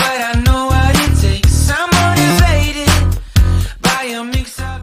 But I know what it takes. I'm motivated by a mix of.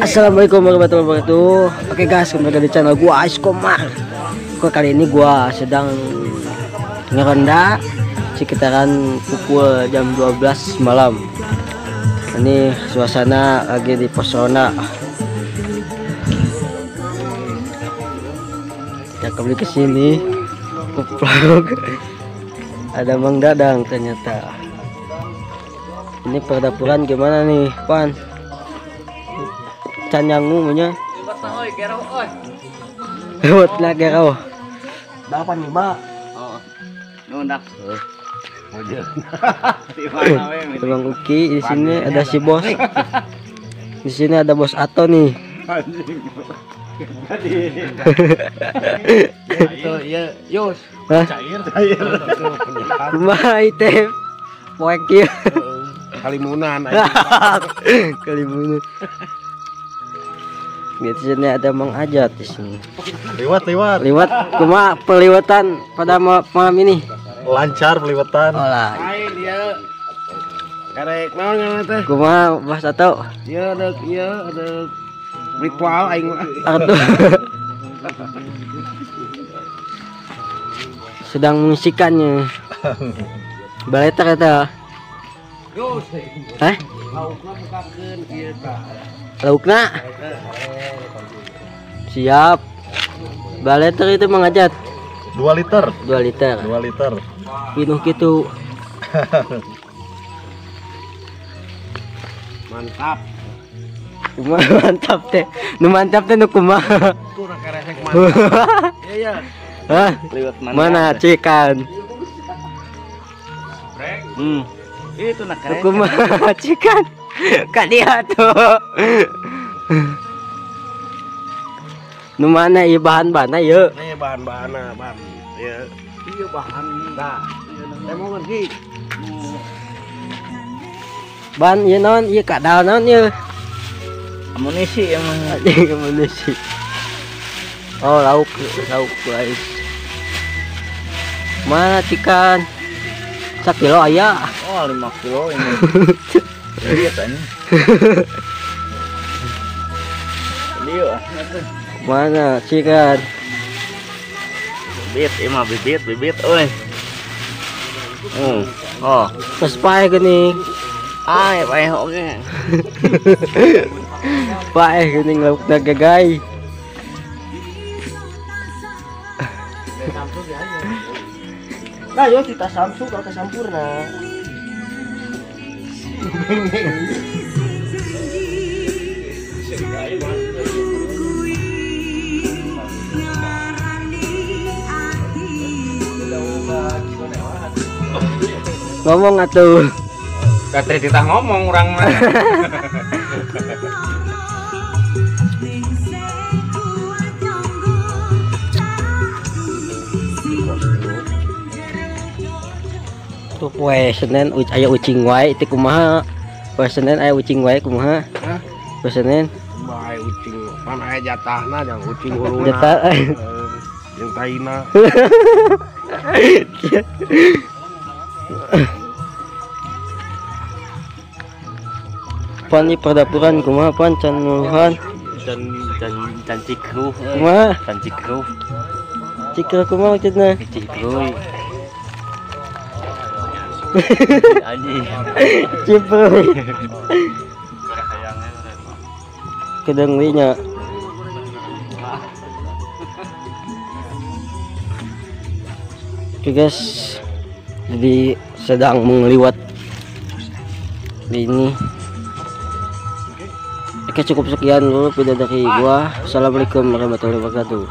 Assalamualaikum warahmatullahi wabarakatuh. Oke guys, kembali lagi di channel gua Ais Komar. Oke, kali ini gua sedang ngeronda sekitaran pukul jam 12 malam. Ini suasana lagi di pos ronda. Kita kembali ke sini ke vlog. Ada Mang Dadang ternyata. Ini perdapuran gimana nih, Pan? Canyangu nya. Lewat lah gero. 85. Oh. Nundak. Bang Uki di sini ada si bos. Di sini ada bos Ato nih. Itu ya, Yus. Cair, cair. Kumaha teh? Poek ieu. Kalimunan. Kalimunan. Di sini ada Mang Ajat di sini. Lewat, lewat. Lewat, kumaha peliwatan pada malam ini? Lancar peliwatan. Oh lah. Karek naon ngaranna teh? Kumaha Mas Ato? Ieu ada ieu ada ritual aing mah. Atuh. Sedang mengisikannya. Baleter eta. Hah? Laukna bukakeun ieu tah. Laukna? Siap. Baleter itu Mang Ajat. 2 liter. 2 liter. 2 liter. Pinuh gitu. Mantap. Kumaha mantap teh. Nu mantap teh nu kumaha? Tuh keresek mantap. Iya iya. Hah? Mana cikan? Itu nak keresek. Kumaha cikan? Kak dia tuh. Nu mana ieu bahan-bahanna ieu? Ieu bahan-bahanna, bahan. Ieu. Ieu bahan dah. Emang sih. Bahan ieu naon? Ieu kadal naon ieu? Amunisi emang. Amunisi. Oh, lauk, lauk guys. Mana cikan? Sakilo aya. Oh, 5 kilo ini. Lihat ini. Lihat. Mana cikan? Bibit, emang bibit, bibit, oi. Oh, pas pae gini. Ai, pae oge. Pae gini lauk dagagay. Nah, yo kita Samsung kalau ke Sampurna. Ngomong atuh. Kata kita ngomong orang mah. Tuh poe Senin aya ucing wae teh kumaha? Poe Senin aya ucing wae kumaha? Hah? Poe Senin bae ucing, pan aya jatahna jang ucing huluna. Jatah jeung taina. Pan di perdapuran kumaha pan can nuluhan? Can can can cikruh. Kumaha? Can cikruh. Cikruh kumaha maksudna? Cikruh. Anjing. Cikruh. Kedeng we nya. Oke guys, jadi sedang mengeliwat ini Oke, cukup sekian dulu video dari gua. Assalamualaikum warahmatullahi wabarakatuh.